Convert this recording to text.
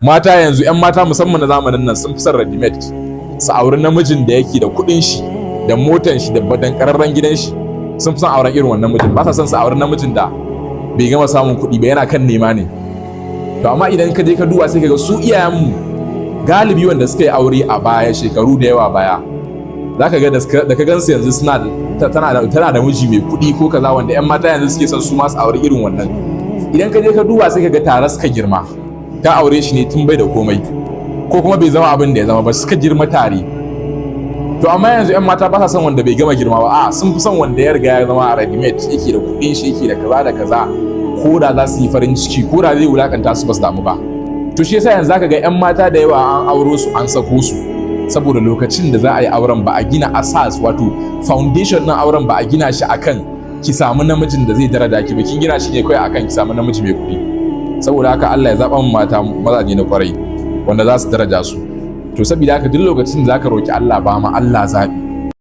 Mata yanzu, 'yan mata musamman na zamanin nan, sun fi son ready made, su auri namijin da yake da kuɗin shi da motan shi da badan gidan shi. Sun fi son auren irin wannan mijin. Ba sa son su auri namijin da bai gama samun kuɗi ba, yana kan nema ne. To amma idan ka je ka duba, sai ka ga su iyayenmu galibi wanda suka yi aure a baya, shekaru da yawa baya, za ka ga da ka gansu yanzu suna tana da miji mai kuɗi ko kaza, wanda 'yan mata yanzu suke son su ma su aure irin wannan, idan ka je ka duba sai ka ga tare suka girma. Ta aure shi ne tun bai da komai, ko kuma bai zama abin da ya zama ba, suka girma tare. To amma yanzu 'yan mata ba sa son wanda bai gama girma ba. A sun fi son wanda ya riga ya zama a ready made, yake da kuɗin shi, yake da kaza da kaza. Ko da za su yi farin ciki, ko da zai wulakanta su, ba su damu ba. To shi yasa yanzu zaka ga 'yan mata da yawa an auro su, an sako su, saboda lokacin da za a yi auren ba a gina asas, wato foundation ɗin auren, ba a gina shi akan ki samu namijin da zai daraja ki ba. Kin gina shi ne kawai akan ki samu namiji mai kuɗi. Saboda haka Allah ya zaɓa mu mata mazaje na kwarai wanda za su daraja su. To saboda haka duk lokacin da zaka roki Allah, ba ma Allah zaɓi.